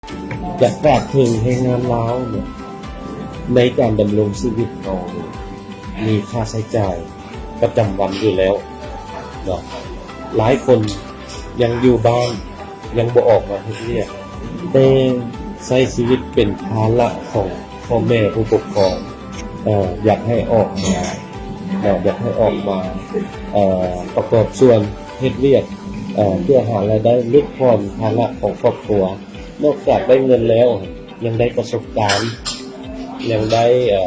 ຢາກຝາກເຖິງແຮງງານລາວເນາະ ໃນການດຳລົງຊີວິດເຮົານີ້ ມີຄ່າໃຊ້ຈ່າຍປະຈຳວັນຢູ່ແລ້ວເນາະ. ຫຼາຍຄົນຍັງຢູ່ບ້ານ ຍັງບໍ່ອອກມາເຮັດວຽກ ແຕ່ໃຊ້ຊີວິດເປັນພາລະຂອງພໍ່ແມ່ຜູ້ປົກຄອງ. ເອີ ຢາກໃຫ້ອອກມາເນາະ ຢາກໃຫ້ອອກມາ ເອີ ປະກອບສ່ວນເຮັດວຽກ ເອີ ເພື່ອຫາລາຍໄດ້ຫຼຸດຜ່ອນພາລະຂອງຄອບຄົວ. ນອກຈາກໄດ້ເງິນແລ້ວ ຍັງໄດ້ປະສົບການ ຍັງໄດ້ ເອີ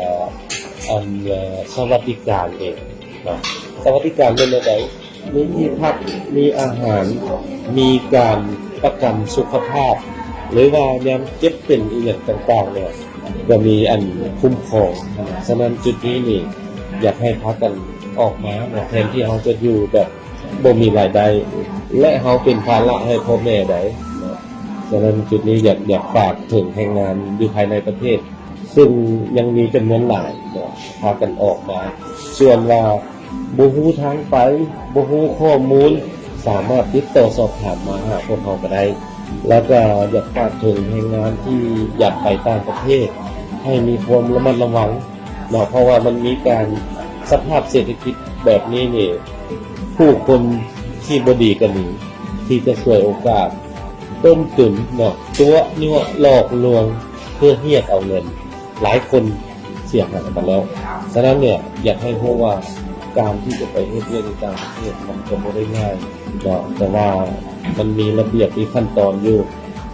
ອັນ ເອີ ສະຫວັດດີການອີກເນາະ. ສະຫວັດດີການແມ່ນແນວໃດ? ມີທີ່ພັກ ມີອາຫານ ມີການປະກັນສຸຂະພາບ ຫຼືວ່າຍາມເຈັບເປັນອີ່ຫຍັງຕ່າງໆ ແລ້ວ ກໍມີອັນຄຸ້ມຄອງ. ສະນັ້ນຈຸດນີ້ນີ້ ຢາກໃຫ້ພາກັນອອກມາເນາະ ແທນທີ່ເຮົາຈະຢູ່ແບບ ບໍ່ມີລາຍໄດ້ ແລະ ເຮົາເປັນພາລະໃຫ້ພໍ່ແມ່ໄດ໋ເນາະ. ສະນັ້ນຈຸດນີ້ຢາກ ຢາກຝາກເຖິງແຮງງານຢູ່ພາຍໃນປະເທດ ຊຶ່ງຍັງມີຈຳນວນຫຼາຍເນາະ ພາກັນອອກມາ. ສ່ວນວ່າບໍ່ຮູ້ທາງໄປ ບໍ່ຮູ້ຂໍ້ມູນ ສາມາດຕິດຕໍ່ສອບຖາມມາຫາພວກເຮົາກໍໄດ້. ແລ້ວກໍຢາກຝາກເຖິງແຮງງານທີ່ຢາກໄປຕ່າງປະເທດ ໃຫ້ມີຄວາມລະມັດລະວັງ ເນາະ ເພາະວ່າມັນມີການ ສະພາບເສດຖະກິດແບບນີ້ນີ້ ຜູ້ຄົນທີ່ບໍ່ດີກໍມີ ທີ່ຈະສວຍໂອກາດ ຕົ້ມຕຸນເນາະ ຕົວະຍົວະຫຼອກລວງ ເພື່ອຮຽກເອົາເງິນ. ຫຼາຍຄົນເສຍຫາຍມາແລ້ວ. ສະນັ້ນເນ່ຍ ຢາກໃຫ້ຮູ້ວ່າ ການທີ່ຈະໄປເຮັດວຽກຢູ່ຕ່າງປະເທດ ມັນກໍບໍ່ໄດ້ງ່າຍເນາະ ແຕ່ວ່າມັນມີລະບຽບ ມີຂັ້ນຕອນຢູ່.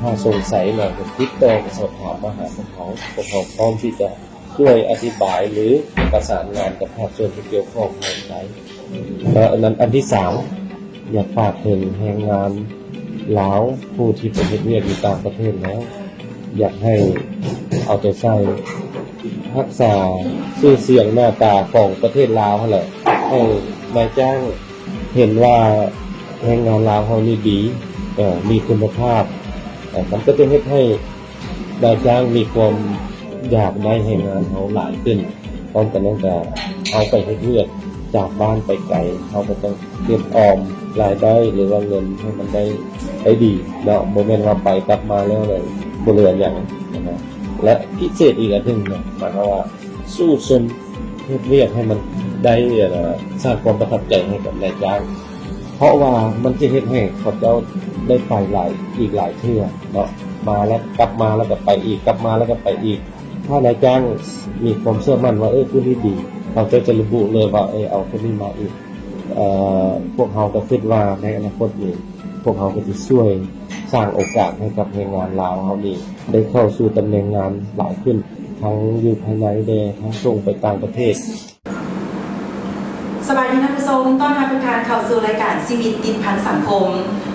ຖ້າສົງໄສແລ້ວ ກໍຕິດຕໍ່ ກໍສອບຖາມມາຫາພວກເຮົາ ພວກເຮົາພ້ອມທີ່ຈະ ຊ່ວຍອະທິບາຍ ຫຼື ປະສານງານກັບພາກສ່ວນທີ່ກ່ຽວຂ້ອງໃຫ້ໄດ້. ແລະ ອັນນັ້ນ ອັນທີສາມ ຢາກຝາກເຖິງແຮງງານລາວ ຜູ້ທີ່ໄປເຮັດວຽກຢູ່ຕ່າງປະເທດແລ້ວ ຢາກໃຫ້ເອົາໃຈໃສ່ ຮັກສາຊື່ສຽງໜ້າຕາຂອງປະເທດລາວຫັ້ນແຫຼະ ໃຫ້ນາຍຈ້າງເຫັນວ່າແຮງງານລາວເຮົານີ້ດີ ເອີ ມີຄຸນນະພາບ ເອີ ມັນກໍຈະເຮັດໃຫ້ ນາຍຈ້າງມີຄວາມຢາກໄດ້ແຮງງານເຮົາຫຼາຍຂຶ້ນ. ພ້ອມກັນນັ້ນກໍ ເຮົາໄປເຮັດວຽກຈາກບ້ານໄປໄກ ເຮົາກໍຕ້ອງເກັບອອມລາຍໄດ້ ຫຼືວ່າເງິນໃຫ້ມັນໄດ້ ໄດ້ດີເນາະ ບໍ່ແມ່ນວ່າໄປກັບມາແລ້ວເລີຍບໍ່ເຫຼືອຫຍັງນະ. ແລະ ພິເສດອີກອັນໜຶ່ງເນາະ ໝາຍຄວາມວ່າ ສູ້ຊົນເຮັດວຽກໃຫ້ມັນໄດ້ ອັນນະ ສ້າງຄວາມປະທັບໃຈໃຫ້ກັບນາຍຈ້າງ ເພາະວ່າມັນຈະເຮັດໃຫ້ເຂົາເຈົ້າໄດ້ໄປຫຼາຍ ອີກຫຼາຍເທື່ອເນາະ ມາແລ້ວກັບມາ ແລ້ວກໍໄປອີກ ກັບມາແລ້ວກໍໄປອີກ. ຖ້ານາຍຈ້າງມີຄວາມເຊື່ອໝັ້ນວ່າ ເອີ ຜູ້ນີ້ດີ ເຂົາເຈົ້າຈະລະບຸເລີຍວ່າ ເອີ ເອົາຄົນນີ້ມາອີກ. ເອີ ພວກເຮົາກໍຄິດວ່າໃນອະນາຄົດນີ້ ພວກເຮົາກໍຈະຊ່ວຍສ້າງໂອກາດໃຫ້ກັບແຮງງານລາວເຮົານີ້ ໄດ້ເຂົ້າສູ່ຕຳແໜ່ງງານຫຼາຍຂຶ້ນ ທັງຢູ່ພາຍໃນແດ່ ທັງສົ່ງໄປຕ່າງປະເທດ. ສະບາຍດີທ່ານຜູ້ຊົມ, ຕ້ອນຮັບທຸກທ່ານເຂົ້າສູ່ລາຍການຊີວິດຕິດພັນສັງຄົມ.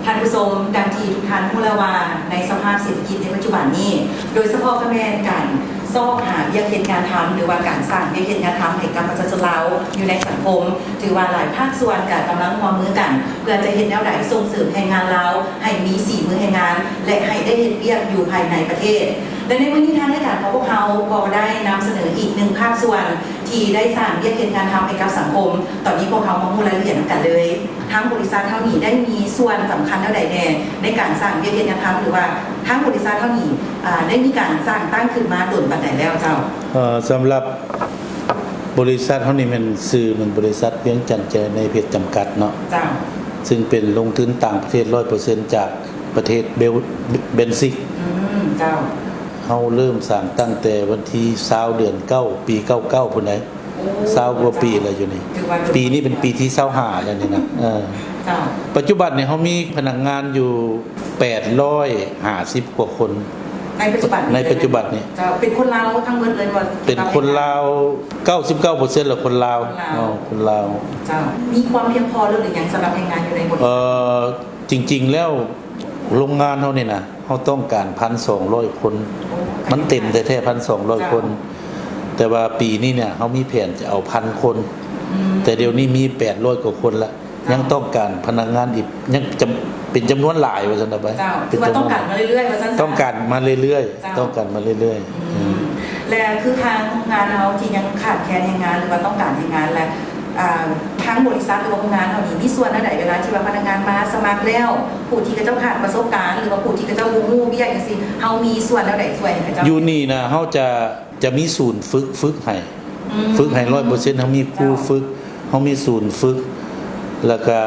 ທ່ານຜູ້ຊົມ, ດັ່ງທີ່ທຸກທ່ານຮູ້ແລ້ວວ່າ ໃນສະພາບເສດຖະກິດໃນປັດຈຸບັນນີ້, ໂດຍສະເພາະກໍແມ່ນການຊອກຫາວຽກເຮັດງານທຳ ຫຼືວ່າການສ້າງວຽກເຮັດງານທຳໃຫ້ກັບປະຊາຊົນລາວຢູ່ໃນສັງຄົມ, ຖືວ່າຫຼາຍພາກສ່ວນກໍກຳລັງຮ່ວມມືກັນ ເພື່ອຈະເຮັດແນວໃດສົ່ງເສີມແຮງງານລາວໃຫ້ມີສີມືແຮງງານ ແລະ ໃຫ້ໄດ້ເຮັດວຽກຢູ່ພາຍໃນປະເທດ. ແລະ ໃນມື້ນີ້ທາງລາຍການຂອງພວກເຮົາກໍໄດ້ນຳສະເໜີອີກໜຶ່ງພາກສ່ວນທີ່ໄດ້ສ້າງວຽກເຮັດງານທຳໃຫ້ກັບສັງຄົມ. ຕອນນີ້ພວກເຮົາມາຮູ້ລາຍລະອຽດນຳກັນເລີຍ. ທາງບໍລິສັດເຮົານີ້ໄດ້ມີສ່ວນສຳຄັນແນວໃດແດ່ໃນການສ້າງວຽກເຮັດງານທຳ ຫຼືວ່າທາງບໍລິສັດເຮົານີ້ ອາ ໄດ້ມີການສ້າງຕັ້ງຂຶ້ນມາດົນປານໃດແລ້ວເຈົ້າ? ເອີ ສຳລັບບໍລິສັດເຮົານີ້ແມ່ນຊື່ມັນບໍລິສັດວຽງຈັນເຈຣີເນເພດຈຳກັດເນາະ. ເຈົ້າ. ຊຶ່ງເປັນລົງທຶນຕ່າງປະເທດຮ້ອຍເປີເຊັນຈາກປະເທດເບວ ເບນຊິກ. ອືມ ເຈົ້າ. ເຮົາເລີ່ມສ້າງຕັ້ງແຕ່ວັນທີຊາວ ເດືອນເກົ້າ ປີເກົ້າເກົ້າພຸ້ນໃດ໋. ໂອ້ ຊາວກວ່າປີແລ້ວຢູ່ນີ້. ຖືວ່າດົນ ປີນີ້ເປັນປີທີຊາວຫ້າແລ້ວນີ້ນະ. ເອີ ເຈົ້າ. ປັດຈຸບັນນີ້ເຮົາມີພະນັກງານຢູ່ ແປດຮ້ອຍຫ້າສິບກວ່າຄົນ ໃນປັດຈຸບັນນີ້. ໃນປັດຈຸບັນນີ້ ເຈົ້າ. ເປັນຄົນລາວທັງໝົດເລີຍບໍ່? ເປັນຄົນລາວເກົ້າສິບເກົ້າເປີເຊັນ ແລ້ວຄົນລາວ. ຄົນລາວ. ເອີ ຄົນລາວ. ເຈົ້າ. ມີຄວາມພຽງພໍແລ້ວຫຼືຍັງສຳລັບແຮງງານຢູ່ໃນບໍລິສັດ? ເອີ ຈິງໆແລ້ວ ໂຮງງານເຮົານີ້ນະ ເຮົາຕ້ອງການພັນສອງຮ້ອຍຄົນ. ໂອ້ ມັນເຕັມແທ້ໆ ພັນສອງຮ້ອຍຄົນ. ເຈົ້າ. ແຕ່ວ່າປີນີ້ເນຍ ເຮົາມີແຜນຈະເອົາພັນຄົນ. ອືມ. ແຕ່ດຽວນີ້ມີແປດຮ້ອຍກວ່າຄົນລະ. ເຈົ້າ. ຍັງຕ້ອງການພະນັກງານອີກ ຍັງຈຳ ເປັນຈຳນວນຫຼາຍວ່າຊັ້ນໄປ. ເຈົ້າ. ຖືວ່າຕ້ອງການມາເລື້ອຍໆວ່າຊັ້ນ. ຕ້ອງການມາເລື້ອຍໆ. ເຈົ້າ. ຕ້ອງການມາເລື້ອຍໆ. ອືມ. ອືມ. ແລະ ຄືທາງໂຮງງານເຮົາທີ່ຍັງຂາດແຄນແຮງງານ ຫຼືວ່າຕ້ອງການແຮງງານ ແລະ ອ່າ ທາງບໍລິສັດ ຫຼືວ່າໂຮງງານເຮົານີ້ ມີສ່ວນແນວໃດ ເວລາທີ່ວ່າພະນັກງານມາສະໝັກແລ້ວ ຜູ້ທີ່ເຂົາເຈົ້າຂາດປະສົບການ ຫຼືວ່າຜູ້ທີ່ເຂົາເຈົ້າບໍ່ຮູ້ວຽກຈັ່ງຊີ້ ເຮົາມີສ່ວນແນວໃດຊ່ວຍໃຫ້ເຂົາເຈົ້າ? ຢູ່ນີ້ນະ ເຮົາຈະ ຈະມີສູນຝຶກ ຝຶກໃຫ້ ອືມ ຝຶກໃຫ້ຮ້ອຍເປີເຊັນ ເຮົາມີຄູ ເຈົ້າ ຝຶກ ເຮົາມີສູນຝຶກ ແລ້ວກະ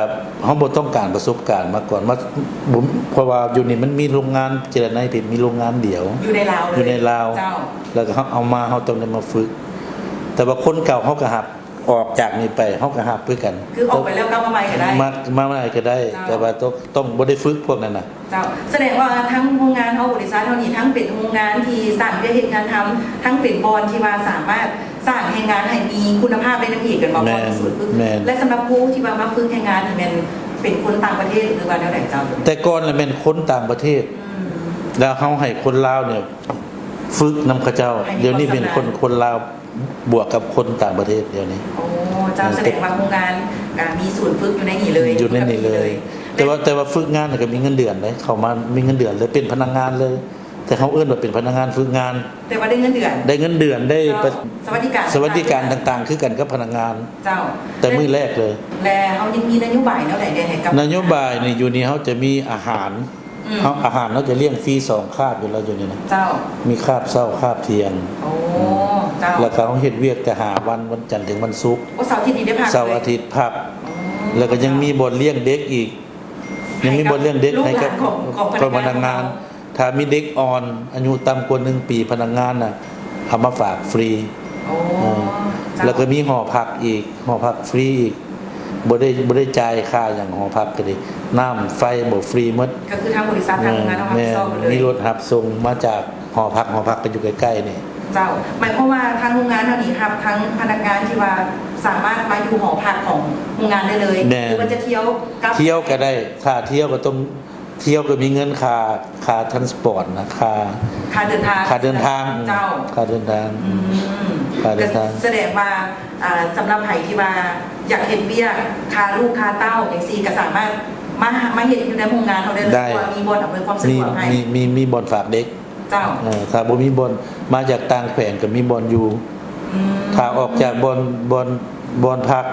ເຮົາບໍ່ຕ້ອງການປະສົບການມາກ່ອນ ມາ ບໍ່ ເພາະວ່າຢູ່ນີ້ມັນມີໂຮງງານເຈລະໄນເພັດ ມີໂຮງງານດຽວ ຢູ່ໃນລາວເລີຍ ຢູ່ໃນລາວ ເຈົ້າ ແລ້ວກະເຮົາເອົາມາ ເຮົາຕ້ອງໄດ້ມາຝຶກ ແຕ່ວ່າຄົນເກົ່າເຮົາກະຮັບ ອອກຈາກນີ້ໄປເຮົາກໍຮັບຄືກັນ ຄືອອກໄປແລ້ວກັບມາໃໝ່ກໍໄດ້ ມາ ມາໃໝ່ກໍໄດ້ ເຈົ້າ ແຕ່ວ່າຕ້ອງ ຕ້ອງບໍ່ໄດ້ຝຶກພວກນັ້ນນະ ເຈົ້າ ສະແດງວ່າທາງໂຮງງານເຮົາ ບໍລິສັດເຮົານີ້ ທັງເປັນໂຮງງານທີ່ສ້າງວຽກເຮັດງານທຳ ທັງເປັນບ່ອນທີ່ວ່າສາມາດສ້າງແຮງງານໃຫ້ມີຄຸນນະພາບໄດ້ນຳອີກ ແມ່ນບໍ່? ແມ່ນ ແມ່ນ ແລະ ສຳລັບຄູທີ່ວ່າມາຝຶກແຮງງານນີ້ ແມ່ນເປັນຄົນຕ່າງປະເທດ ຫຼືວ່າແນວໃດເຈົ້າ? ແຕ່ກ່ອນລະແມ່ນຄົນຕ່າງປະເທດ ອືມ ແລ້ວເຮົາໃຫ້ຄົນລາວນີ້ຝຶກນຳເຂົາເຈົ້າ ໃຫ້ມີຄວາມຊຳນານ ດຽວນີ້ເປັນຄົນ ຄົນລາວ ບວກກັບຄົນຕ່າງປະເທດດຽວນີ້ ໂອ້ ເຈົ້າ ເອີ ສະແດງວ່າໂຮງງານ ອ່າ ມີສູນຝຶກຢູ່ໃນນີ້ເລີຍ ຢູ່ໃນນີ້ເລີຍ ແຕ່ວ່າ ແຕ່ວ່າຝຶກງານກໍມີເງິນເດືອນເດ້ ເຂົ້າມາມີເງິນເດືອນເລີຍ ເປັນພະນັກງານເລີຍ ແຕ່ເຮົາເອີ້ນວ່າເປັນພະນັກງານຝຶກງານ ແຕ່ວ່າໄດ້ເງິນເດືອນ ໄດ້ເງິນເດືອນ ໄດ້ ເຈົ້າ ສະຫວັດດີການ ສະຫວັດດີການຕ່າງໆ ຄືກັນກັບພະນັກງານ ເຈົ້າ ແຕ່ມື້ແລກເລີຍ ແລະ ເຮົາຍັງມີນະໂຍບາຍແນວໃດແດ່ໃຫ້ກັບ ນະໂຍບາຍນີ້ ຢູ່ນີ້ເຮົາຈະມີອາຫານ ອືມ ເຮົາ ອາຫານເຮົາຈະລ້ຽງຟຣີສອງຄາບຢູ່ແລ້ວ ຢູ່ນີ້ນະ ເຈົ້າ ມີຄາບເຊົ້າຄາບທ່ຽງ ໂອ້ ອືມ ເຈົ້າ ແລ້ວກໍເຮົາເຮັດວຽກແຕ່ຫ້າວັນ ວັນຈັນເຖິງວັນສຸກ ໂອ້ ເສົາອາທິດນີ້ໄດ້ພັກ ເສົາອາທິດພັກ ໂອ້ ແລ້ວກໍຍັງມີບ່ອນລ້ຽງເດັກອີກ ເຈົ້າ ຍັງມີບ່ອນລ້ຽງເດັກໃຫ້ກັບ ໃຫ້ກັບລູກຫຼານຂອງ ຂອງພະນັກງານ ພະນັກງານ ຖ້າມີເດັກອ່ອນອາຍຸຕ່ຳກວ່າໜຶ່ງປີ ພະນັກງານນະເອົາມາຝາກຟຣີ ໂອ້ ເອີ ເຈົ້າ ແລ້ວກໍມີຫໍພັກອີກ ຫໍພັກຟຣີອີກ ບໍ່ໄດ້ ບໍ່ໄດ້ຈ່າຍຄ່າຫຍັງ ຫໍພັກກໍດີ ນ້ຳໄຟບໍ່ ຟຣີໝົດ ກໍຄືທາງບໍລິສັດ ທາງໂຮງງານເຮົາຮັບຜິດຊອບໝົດເລີຍ ມີລົດຮັບສົ່ງມາຈາກຫໍພັກ ຫໍພັກກໍຢູ່ໃກ້ໆນີ້ ເຈົ້າ ໝາຍຄວາມວ່າທາງໂຮງງານເຮົານີ້ຮັບທັງພະນັກງານທີ່ວ່າສາມາດມາຢູ່ຫໍພັກຂອງໂຮງງານໄດ້ເລີຍ ແມ່ນ ຫຼືວ່າຈະທ່ຽວກັບ ທ່ຽວກໍໄດ້ ຖ້າທ່ຽວກໍຕ້ອງ ທ່ຽວກໍມີເງິນຄ່າ ຄ່າທຣານສະປອດນະ ຄ່າ ຄ່າເດີນທາງ ຄ່າເດີນທາງ ເຈົ້າ ຄ່າເດີນທາງ ອືມ ຄ່າເດີນທາງ ສະແດງວ່າ ອ່າ ສຳລັບໃຜທີ່ວ່າຢາກເຮັດວຽກ ຄາລູກຄາເຕົ້າຈັ່ງຊີ້ ກໍສາມາດມາ ມາເຮັດຢູ່ໃນໂຮງງານເຮົາໄດ້ເລີຍ ໄດ້ ເພາະວ່າມີບ່ອນອຳນວຍຄວາມສະດວກໃຫ້ ມີ ມີ ມີ ມີບ່ອນຝາກເດັກ ເຈົ້າ ເອີ ຖ້າບໍ່ມີບ່ອນ ມາຈາກຕ່າງແຂວງກໍມີບ່ອນຢູ່ ອືມ ຖ້າອອກຈາກບ່ອນ ບ່ອນ ບ່ອນພັກ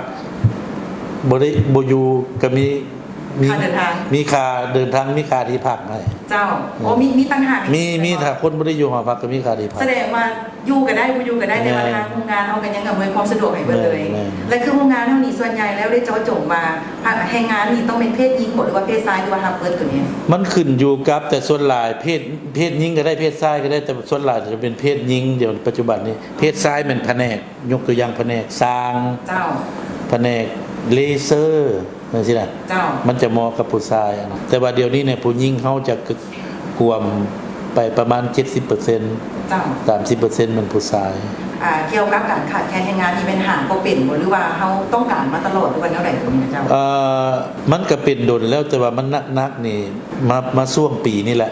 ບໍ່ໄດ້ ບໍ່ຢູ່ ກໍມີ ມີ ຄ່າເດີນທາງ ມີຄ່າເດີນທາງ ມີຄ່າທີ່ພັກໃຫ້ ເຈົ້າ ເອີ ໂອ້ ມີ ມີຕ່າງຫາກ ມີ ມີ ແມ່ນບໍ່? ຖ້າຄົນບໍ່ໄດ້ຢູ່ຫໍພັກກໍມີຄ່າທີ່ພັກ ສະແດງວ່າຢູ່ກໍໄດ້ ບໍ່ຢູ່ກໍໄດ້ ແຕ່ວ່າ ແມ່ນ ທາງໂຮງງານເຮົາກໍຍັງອຳນວຍຄວາມສະດວກໃຫ້ເບິດເລີຍ ແມ່ນ ແລະ ຄືໂຮງງານເຮົານີ້ ສ່ວນໃຫຍ່ແລ້ວໄດ້ເຈາະຈົງວ່າ ພະ ແຮງງານນີ້ຕ້ອງແມ່ນເພດຍິງບໍ ຫຼືວ່າເພດຊາຍ ຫຼືວ່າຮັບເບິດໂຕນີ້? ມັນຂຶ້ນຢູ່ກັບ ແຕ່ສ່ວນຫຼາຍເພດ ເພດຍິງກໍໄດ້ ເພດຊາຍກໍໄດ້ ແຕ່ສ່ວນຫຼາຍຈະເປັນເພດຍິງ ດຽວປັດຈຸບັນນີ້ ເພດຊາຍແມ່ນພະແນກ ຍົກຕົວຢ່າງ ພະແນກຊ່າງ ເຈົ້າ ພະແນກເລເຊີ ຈັ່ງຊີ້ນະ ເຈົ້າ ມັນຈະເໝາະກັບຜູ້ຊາຍ ແຕ່ວ່າດຽວນີ້ນີ້ ຜູ້ຍິງເຮົາຈະກວມໄປປະມານເຈັດສິບເປີເຊັນ ເຈົ້າ ສາມສິບເປີເຊັນແມ່ນຜູ້ຊາຍ ອ່າ ກ່ຽວກັບການຂາດແຄນແຮງງານນີ້ ແມ່ນຫາບໍ່ເປັນບໍ່ ຫຼືວ່າເຮົາຕ້ອງການມາຕະຫຼອດ ຫຼືວ່າແນວໃດຕົງນີ້ນະເຈົ້າ? ເອີ ມັນກໍເປັນດົນແລ້ວ ແຕ່ວ່າມັນໜັກໆນີ້ ມາ ມາຊ່ວງປີນີ້ແຫຼະ ອໍ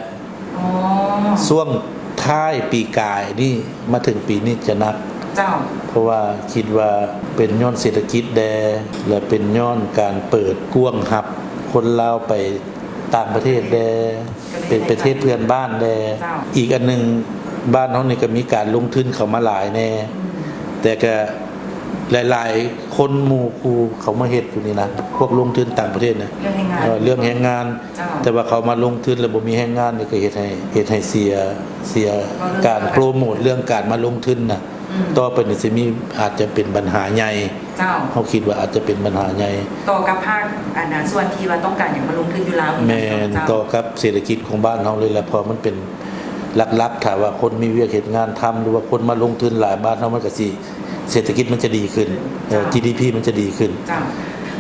ຊ່ວງທ້າຍປີກາຍນີ້ມາເຖິງປີນີ້ຈະໜັກ ເຈົ້າ ເພາະວ່າຄິດວ່າເປັນຍ້ອນເສດຖະກິດແດ່ ແລະ ເປັນຍ້ອນການເປີດກວ້າງຮັບຄົນລາວໄປຕ່າງປະເທດແດ່ ເປັນປະເທດເພື່ອນບ້ານແດ່ ເຈົ້າ ອີກອັນໜຶ່ງ ບ້ານເຮົານີ້ກໍມີການລົງທຶນເຂົ້າມາຫຼາຍແດ່ ອືມ ແຕ່ກໍຫຼາຍໆຄົນ ໝູ່ຄູ່ເຂົາມາເຮັດຢູ່ນີ້ນະ ພວກລົງທຶນຕ່າງປະເທດນະ ເລື່ອງແຮງງານ ເອີ ເລື່ອງແຮງງານ ເຈົ້າ ແຕ່ວ່າເຂົາມາລົງທຶນແລ້ວບໍ່ມີແຮງງານນີ້ ກໍເຮັດໃຫ້ ເຮັດໃຫ້ເສຍ ເສຍການໂປຣໂມດເລື່ອງການມາລົງທຶນນະ ອືມ ຕໍ່ໄປນີ້ຊິມີ ອາດຈະເປັນບັນຫາໃຫຍ່ ເຈົ້າ ເຮົາຄິດວ່າອາດຈະເປັນບັນຫາໃຫຍ່ ຕໍ່ກັບພາກ ອັນນ່າ ສ່ວນທີ່ວ່າຕ້ອງການຢາກມາລົງທຶນຢູ່ລາວ ແມ່ນ ເຈົ້າ ຕໍ່ກັບເສດຖະກິດຂອງບ້ານເຮົາເລີຍແຫຼະ ເພາະມັນເປັນຫຼັກໆ ຖ້າວ່າຄົນມີວຽກເຮັດງານທຳ ຫຼືວ່າຄົນມາລົງທຶນຫຼາຍ ບ້ານເຮົາມັນກໍຊິ ເສດຖະກິດມັນຈະດີຂຶ້ນ ເອີ ເຈົ້າ ຈີດີພີ ມັນຈະດີຂຶ້ນ ເຈົ້າ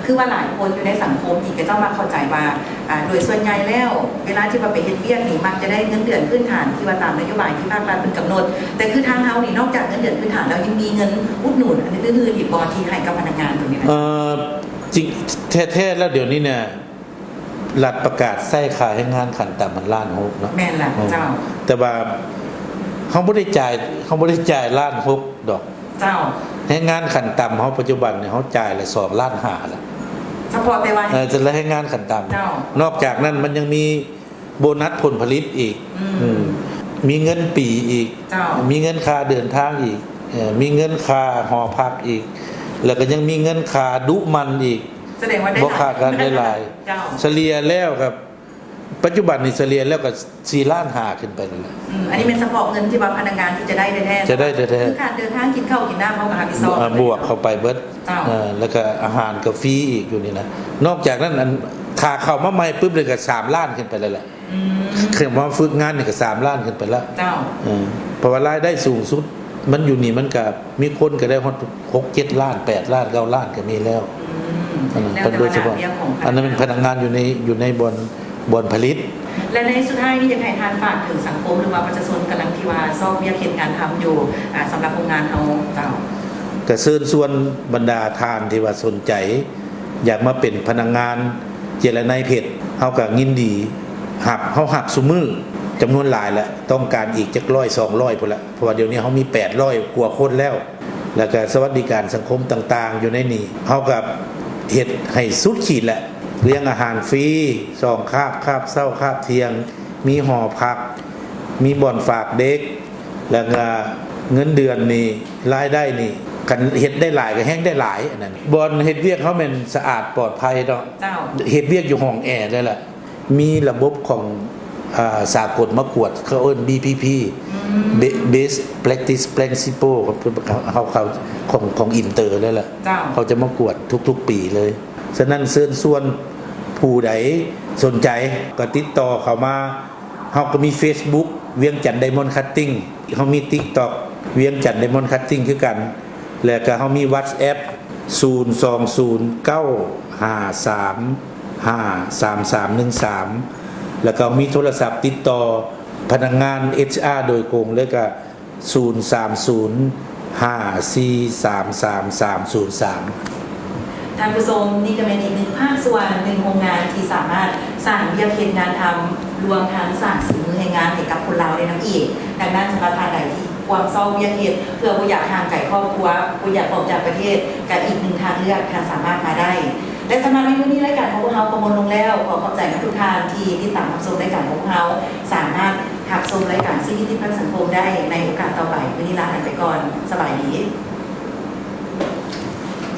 ຄືວ່າຫຼາຍຄົນຢູ່ໃນສັງຄົມນີ້ ເຂົາເຈົ້າມັກເຂົ້າໃຈວ່າ ອ່າ ໂດຍສ່ວນໃຫຍ່ແລ້ວ ເວລາທີ່ວ່າໄປເຮັດວຽກນີ້ ມັກຈະໄດ້ເງິນເດືອນພື້ນຖານທີ່ວ່າຕາມນະໂຍບາຍທີ່ພາກລັດເພິ່ນກຳນົດ ແຕ່ຄືທາງເຮົານີ້ ນອກຈາກເງິນເດືອນພື້ນຖານແລ້ວ ຍັງມີເງິນອຸດໜູນອັນອື່ນໆອີກບໍ່ ທີ່ໃຫ້ກັບພະນັກງານຕົງນີ້ນະ? ເອີ ຈິງ ແທ້ໆແລ້ວດຽວນີ້ນະ ລັດປະກາດໃຊ້ຄ່າແຮງງານຂັ້ນຕ່ຳມັນລ້ານຫົກເນາະ ແມ່ນລະ ເອີ ເຈົ້າ ແຕ່ວ່າເຮົາບໍ່ໄດ້ຈ່າຍ ເຮົາບໍ່ໄດ້ຈ່າຍລ້ານຫົກດອກ ເຈົ້າ ແຮງງານຂັ້ນຕ່ຳເຮົາປັດຈຸບັນນີ້ ເຮົາຈ່າຍລະສອງລ້ານຫ້າລະ ສະເພາະແຕ່ວ່າ ເອີ ແຕ່ລະແຮງງານຂັ້ນຕ່ຳ ເຈົ້າ ນອກຈາກນັ້ນມັນຍັງມີໂບນັດຜົນຜະລິດອີກ ອືມ ອືມ ມີເງິນປີອີກ ເຈົ້າ ມີເງິນຄ່າເດີນທາງອີກ ເອີ ມີເງິນຄ່າຫໍພັກອີກ ແລ້ວກໍຍັງມີເງິນຄ່າດຸໝັ່ນອີກ ສະແດງວ່າໄດ້ ບໍ່ ຫຼາຍ ຄ່າການໄດ້ຫຼາຍ ເຈົ້າ ສະເລ່ຍແລ້ວກໍ ປັດຈຸບັນນີ້ສະເລ່ຍແລ້ວກໍສີ່ລ້ານຫ້າຂຶ້ນໄປແລ້ວແຫຼະ. ອືມ ອັນນີ້ແມ່ນສະເພາະເງິນທີ່ວ່າພະນັກງານທີ່ຈະໄດ້ແທ້ໆ ຈະໄດ້ແທ້ໆ ຄືຄ່າເດີນທາງ ກິນເຂົ້າກິນນ້ຳ ເຮົາກໍຮັບຜິດຊອບ ບວກເຂົ້າໄປເບິດ ເຈົ້າ ເອີ ແລ້ວກໍອາຫານກໍຟຣີອີກຢູ່ນີ້ນະ. ນອກຈາກນັ້ນ ອັນ ຄ່າເຂົ້າມາໃໝ່ປຶບນີ້ກໍສາມລ້ານຂຶ້ນໄປແລ້ວແຫຼະ. ອືມ ເຂົ້າມາຝຶກງານນີ້ກໍສາມລ້ານຂຶ້ນໄປແລ້ວ ເຈົ້າ ເອີ ເພາະວ່າລາຍໄດ້ສູງສຸດ ມັນຢູ່ນີ້ ມັນກໍມີຄົນກໍໄດ້ຮອດຫົກເຈັດລ້ານ ແປດລ້ານ ເກົ້າລ້ານກໍມີແລ້ວ. ອືມ ອັນນັ້ນ ແລ້ວແຕ່ວ່າ ໂດຍສະເພາະ ໜ້າວຽກຂອງພະນັກງານ ອັນນັ້ນແມ່ນພະນັກງານຢູ່ໃນ ຢູ່ໃນບ່ອນ ບ່ອນຜະລິດ. ແລະ ໃນສຸດທ້າຍນີ້ ຢາກໃຫ້ທ່ານຝາກເຖິງສັງຄົມ ຫຼືວ່າປະຊາຊົນກຳລັງທີ່ວ່າຊອກວຽກເຮັດງານທຳຢູ່ ອາ ສຳລັບໂຮງງານເຮົາ ເຈົ້າ. ກໍເຊີນຊວນບັນດາທ່ານທີ່ວ່າສົນໃຈ ຢາກມາເປັນພະນັກງານເຈລະໄນເພັດ ເຮົາກໍຍິນດີຮັບ ເຮົາຮັບຊຸມື້ ຈຳນວນຫຼາຍແລ້ວ ຕ້ອງການອີກຈັກຮ້ອຍສອງຮ້ອຍພຸ້ນລະ ເພາະວ່າດຽວນີ້ເຮົາມີແປດຮ້ອຍກວ່າຄົນແລ້ວ ແລ້ວກໍສະຫວັດດີການສັງຄົມຕ່າງໆຢູ່ໃນນີ້ ເຮົາກໍເຮັດໃຫ້ສຸດຂີດແຫຼະ ລ້ຽງອາຫານຟຣີ ສອງຄາບ ຄາບເຊົ້າ ຄາບທ່ຽງ ມີຫໍພັກ ມີບ່ອນຝາກເດັກ ແລ້ວກໍເງິນເດືອນນີ້ ລາຍໄດ້ນີ້ ຄັນເຮັດໄດ້ຫຼາຍກໍແຮ່ງໄດ້ຫຼາຍ ອັນນັ້ນ. ບ່ອນເຮັດວຽກເຮົາແມ່ນສະອາດປອດໄພເນາະ ເຈົ້າ ເຮັດວຽກຢູ່ຫ້ອງແອເລີຍລະ ມີລະບົບຂອງ ອາ ສາກົນມາກວດ ເຂົາເອີ້ນ ບີພີພີ ອືມ Be- Best Practice Principle ເຮົາ ເຂົາ ຂອງ ຂອງ Inter ເລີຍລະ ເຈົ້າ ເຂົາຈະມາກວດທຸກໆປີເລີຍ. ສະນັ້ນເຊີນຊວນຜູ້ໃດສົນໃຈກໍຕິດຕໍ່ເຂົ້າມາ ເຮົາກໍມີ Facebook ວຽງຈັນ Diamond Cutting ເຮົາມີ TikTok ວຽງຈັນ Diamond Cutting ຄືກັນ ແລ້ວກໍເຮົາມີ WhatsApp ສູນສອງສູນເກົ້າຫ້າສາມຫ້າສາມສາມໜຶ່ງສາມ ແລ້ວກໍເຮົາມີໂທລະສັບຕິດຕໍ່ພະນັກງານ ເອັດເອັດສາຣ໌ ໂດຍກົງ ແລ້ວກໍ ສູນສາມສູນຫ້າສີ່ສາມສາມສາມສູນສາມ. ທ່ານຜູ້ຊົມ, ນີ້ກໍແມ່ນອີກໜຶ່ງພາກສ່ວນ, ໜຶ່ງໂຮງງານທີ່ສາມາດສ້າງວຽກເຮັດງານທຳ, ລວມທັງສ້າງສີມືແຮງງານໃຫ້ກັບຄົນລາວໄດ້ນຳອີກ. ດັ່ງນັ້ນ, ສຳລັບທ່ານໃດທີ່ພວມຊອກວຽກເຮັດ ເພື່ອບໍ່ຢາກຫ່າງໄກຄອບຄົວ, ບໍ່ຢາກອອກຈາກປະເທດ, ກໍອີກໜຶ່ງທາງເລືອກ, ທ່ານສາມາດມາໄດ້. ແລະ ສຳລັບໃນມື້ນີ້, ລາຍການຂອງພວກເຮົາກໍໝົດລົງແລ້ວ. ຂໍຂອບໃຈນຳທຸກທ່ານທີ່ຕິດຕາມຮັບຊົມລາຍການຂອງພວກເຮົາ. ສາມາດຮັບຊົມລາຍການຊີວິດຕິດພັນສັງຄົມໄດ້ໃນໂອກາດຕໍ່ໄປ. ມື້ນີ້ລາທ່ານໄປກ່ອນ. ສະບາຍດີ.